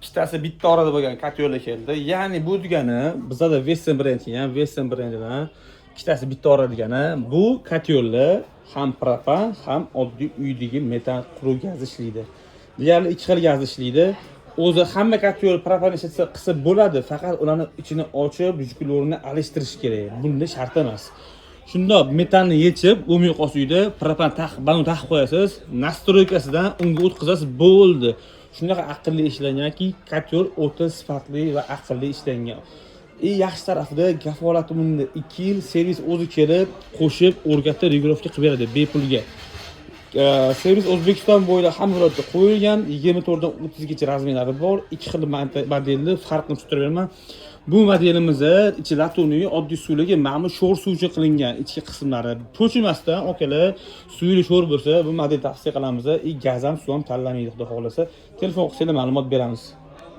Ikkitasi bitta orada bo'lgan котёл keldi. Ya'ni bu degani bizada Western brendi ham, Western brendidan ikkitasi bitta orada degani, bu котёл lar ham propan, ham oddiy uydagi metan quruq gaz ishlaydi. Deyarli ikki xil gaz ishlaydi. O'zi hamma котёл propan ishlatsa qilsa bo'ladi, faqat ularni ichini ochib, жук larini alishtirish kerak. Bunda shart emas. Shundoq metanni yechib, o'may qolsa uyda propan taqib, ballon taqib qo'yasiz, настройка sidan unga o'tkazasiz, bo'ldi. Shunaqa aqlli ishlanganki, котёл o'ta sifatli va aqlli ishlangan. И yaxshi tarafida kafolati bunda 2 yil, servis o'zi kelib, qo'shib, o'rgatib, регулировка qilib beradi bepulga. Servis O'zbekiston bo'ylab hamma viloyatda qo'yilgan, 24 dan 30 gacha размер lari bor. Ikki xil modelni farqini tushuntirib beraman. Bu modelimiz ichi латунный, oddiy suvligi, mana bu sho'r suv uchun qilingan ichki qismlari. Cho'chimasdan okalar, suvli sho'r bo'lsa, bu model tavsiya qilamiz. И gaz ham, suv ham tanlamaydi, xudo xohlasa. Telefon qilsanglar, ma'lumot beramiz.